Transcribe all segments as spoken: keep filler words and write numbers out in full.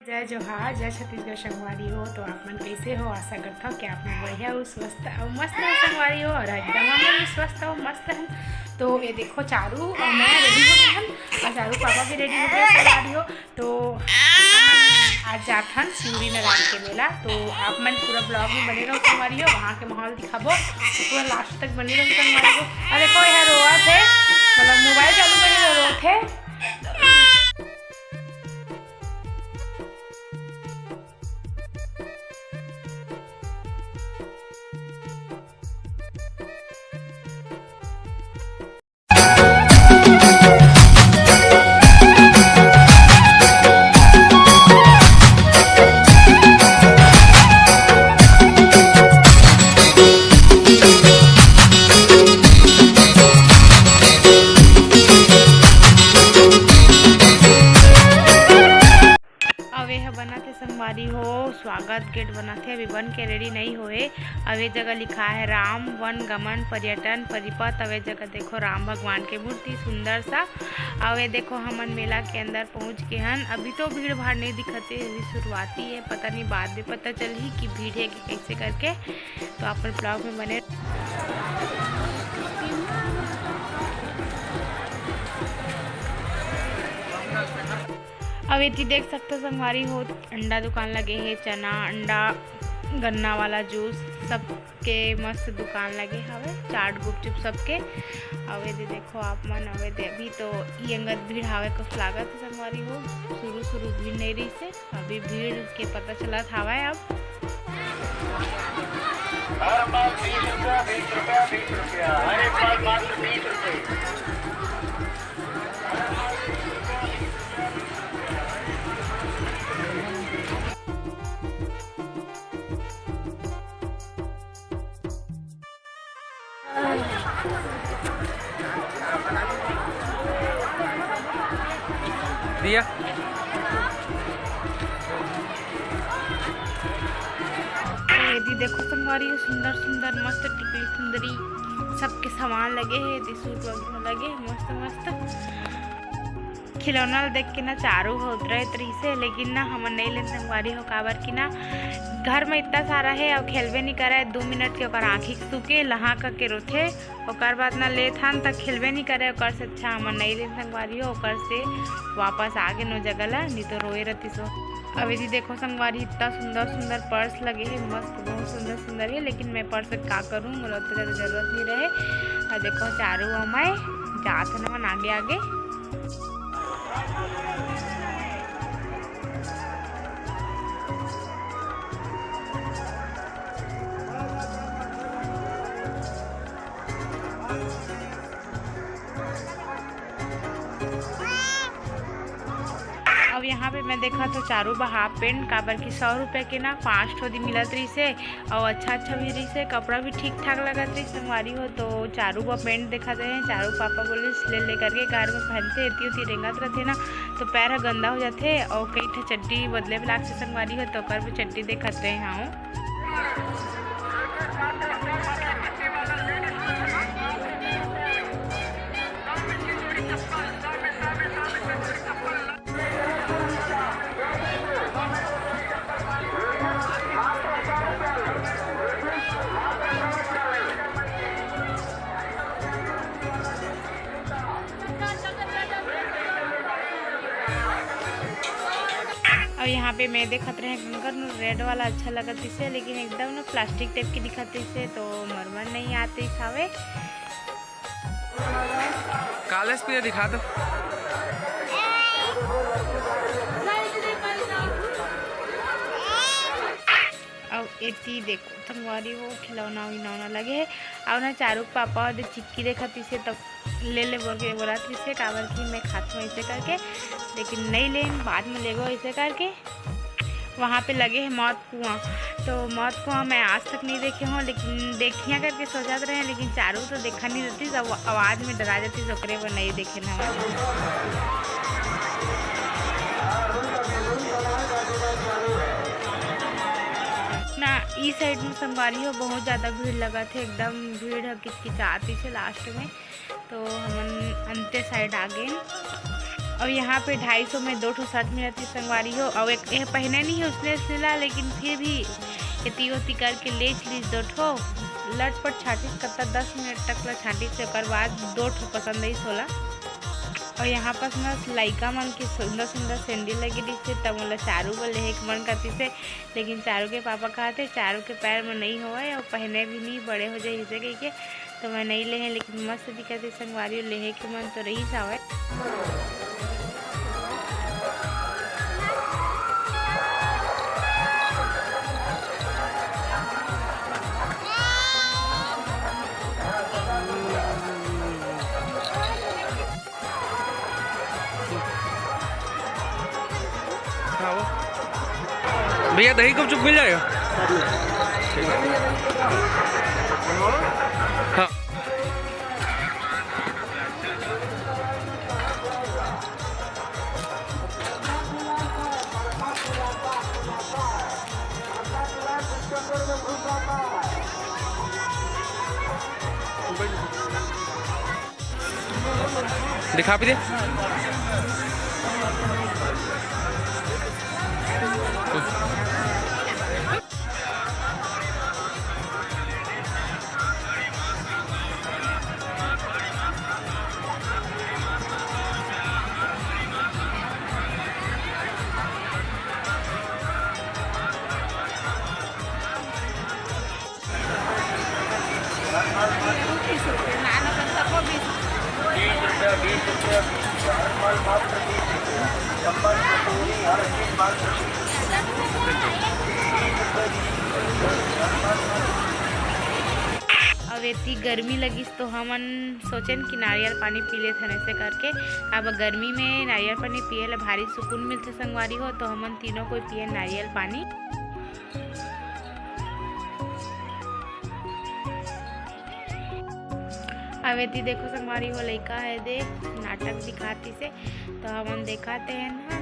जय जोहार, जय छत्तीसगढ़ संगवारी हो। तो आप मन कैसे हो? आशा करता हूँ कि आप मन बढ़िया हो, स्वस्थ और मस्त हो संगवारी हो। और एकदम हम भी स्वस्थ और मस्त हैं। तो ये देखो चारू और मैं रेडी हो गए हम, और चारू पापा भी रेडी हो गए संगवारी हो। तो आज जात हन शिवरी नारायण के मेला। तो आप मन पूरा ब्लॉग में बने रहो संगवारी हो, वहाँ के माहौल दिखाबो। तो पूरा लास्ट तक बने रहो संगवारी हो। और देखो यहाँ रोवत है, मतलब मोबाइल चालू करके रोवत है। अउ ये ह बनत हे संगवारी हो, स्वागत गेट बनत हे, अभी बन के रेडी नई होए। अउ ये जगह लिखा है राम वन गमन पर्यटन परिपथ। अउ ये जगह देखो राम भगवान के मूर्ति सुंदर सा। अउ ये देखो हमन मेला के अंदर पहुंच गे हन। अभी तो भीड़ भाड़ नहीं दिखत हे, अभी शुरुआती है, पता नहीं बाद में पता चलही कि भीड़ है कि कैसे करके। तो आप ब्लॉग में बने। अब एती देख सकते संगवारी हो, अंडा दुकान लगे हे, चना, अंडा, गन्ना वाला जूस, सबके मस्त दुकान लगे हवे, चाट, गुपचुप सबके। अब एती देखो आप मन, अब एती अभी तो ये अंगत भीड़ हवे, कुछ लागत हे संगवारी हो, शुरू शुरू भीड़ नहीं रही से, अभी भीड़ के पता चलत हवय अब। हर माल बीस रुपया, बीस रुपया, बीस रुपया, हर एक माल मात्र बीस रुपये। दिया। तो ये भी देखो संगवारी हो, सुंदर सुंदर मस्त टिकली सुंदरी सबके सामान लगे हे, ये सूट वगैरह लगे हे, मस्त मस्त। खिलौना ल देख के ना चारू ह उतरत रहिसे, लेकिन ना हमन नइ लेन संगवारी हो, काबर कि ना घर में इतना सारा हे अउ खेलबे नइ करय, दू मिनट के ओकर आँखी सुके लहा करके रोथे, ओकर बाद ना लेत हन त खेलबे नइ करय, ओकर से अच्छा हमन नइ लेन संगवारी हो, ओकर से वापस आ गेन ओ जगह ला, नइ तो रोए रतिस ओ। अब एती देखो संगवारी, इतना सुंदर सुंदर पर्स लगे हे, मस्त, बहुत सुंदर सुंदर हे, लेकिन मैं पर्स का करूँ, मोला उतना ज़्यादा जरूरत नइ रहे। अउ देखो चारू अउ मैं जात हन हमन आगे आगे। अब यहाँ पे मैं देखत हों चारू बर हाफ पैंट, काबर कि सौ रुपया के ना पाँच ठो दिन मिलत रहिसे, अउ अच्छा अच्छा भी रहिसे, कपड़ा भी ठीक ठाक लगत रहिस संगवारी हो। तो चारू बर पैंट देखत रहे, चारू पापा बोलिस ले ले करके घर में पहनथे, एती ओती रेंगत रहिथे ना, तो पैर ह गंदा हो जाथे, अउ कई ठो चड्डी बदले बर लागथे संगवारी हो, तो ओकर भी चड्डी देखत रहे हूँ। अउ यहाँ पे मैं देखत रहे, कंकर रेड वाला अच्छा लगत रहिसे, लेकिन एकदम ना प्लास्टिक टाइप के दिखत रहिसे, तो मोर मन नइ आतिस हवे। कालेज पिया दिखा तो। अउ एती देखो संगवारी हो, खिलौना विलौना लगे हे। अउ ना चारू के पापा ओदे चिक्की देखत रहिसे, तब ले ले बोल के बोलत रहिसे, काबर कि मैं खात हूँ ऐसे करके, लेकिन नहीं लेन, बाद में लेगो ऐसे करके। वहाँ पे लगे हे मौत कुआं, तो मौत कुआं मैं आज तक नहीं देखे हूँ, लेकिन देखिया करके सोचत रहे, लेकिन चारू तो देखा नहीं देती, जब आवाज में डरा जाती, ओकरे बर नहीं देखे ना। ना, ई साइड में संगवारी हो बहुत ज्यादा भीड़ लगत हे, एकदम भीड़ ह किचकिचात हे लास्ट में, तो हमन अंते साइड आ गए। अउ यहाँ पे ढाई सौ में दो ठो शर्ट मिलत हे संगवारी हो। अउ एक, ये पहने नहीं है उसने, उसने ला, लेकिन फिर भी एती ओती करके लेच लीस दो ठो। लटपट छांटिस कत्ता दस मिनट तक ला छांटिस, ओकर बाद दो ठो पसंद आइस ओला। अउ यहाँ पास ना लइका मन के सुंदर सुंदर सैंडल लगे दिस हे, तब ओला चारू बर लेहे के मन करतिस हे, लेकिन चारू के पापा कहत हे चारू के पैर में नहीं होवय अउ पहने भी नहीं, बड़े हो जाही से कहिके, तो मैं नहीं लेहे, लेकिन मस्त दिखत हे संगवारी हो, लेहे के मन तो रहिस हवय। हाँ, वो। भैया, दही गुपचुप मिल जाएगा? हाँ। दिखा भी दे। अब एती गर्मी लगिस तो हमन सोचेन कि नारियल पानी पी लेथन ऐसे करके। अब गर्मी में नारियल पानी पिए ले भारी सुकून मिलथे संगवारी हो, तो हमन तीनों कोई पिए नारियल पानी। अब एती देखो संगवारी हो, लइका हे दे नाटक दिखातिस हे, तो हमन देखाते हैं ना,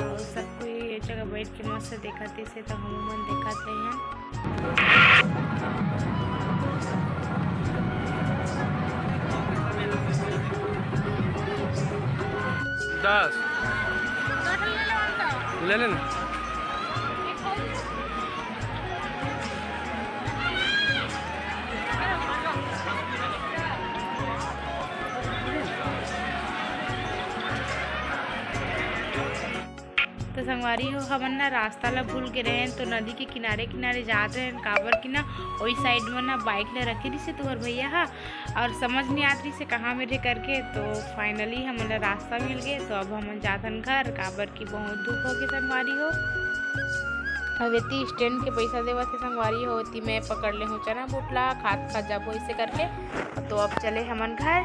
और सब कोई एक जगह बैठ के मस्त देखातिस हे, तो हम मन देखाते हैं। दस ले लेना। तो संगवारी हो, हमन ना रास्ता ला भूल गे रहेन, तो नदी के किनारे किनारे जात रहेन, काबर कि ना ओई साइड में ना बाइक ला रखे रिहिसे तुहर भैया हा, और समझ नहीं आत रिहिसे कहाँ में रे करके। तो finally हमन ला रास्ता मिल गे, तो अब हमन जाथन घर, काबर कि बहुत धूप हो गे संगवारी हो। अब एती स्टैंड के पैसा देवत हे संगवारी हो, ओती मैं पकड़ ले हूँ चना बूट ला, खात खात जाबो ऐसे करके। तो अब चले हमन घर।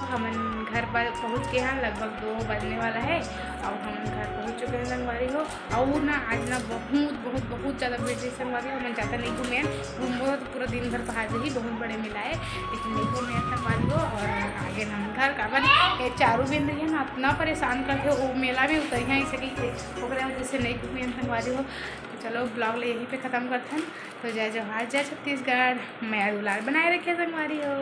हमन घर पर पहुँच गए हैं, लगभग दो बजने वाला है और हमन घर पहुँच चुके हैं संगवारी हो। और ना आज ना बहुत बहुत बहुत ज़्यादा भीड़ रही संगवारी हो। हमन ज़्यादा नहीं घूमे हैं, घूमबो तो पूरा दिन भर पहाड़ रही, बहुत बड़े मेला है, लेकिन नहीं घूमे हैं संगवारी हो। और आगे ना हम घर काबर ये चारू बहिन रही है ना, इतना परेशान करथे, वो मेला में उतरिया इसे कहिथे, ओकरे वजह से नहीं घूमे हैं संगवारी हो। तो चलो vlog ले यहीं पे ख़त्म करथन। तो जय जोहार, जय छत्तीसगढ़, मया दुलार बनाए रखे संगवारी हो।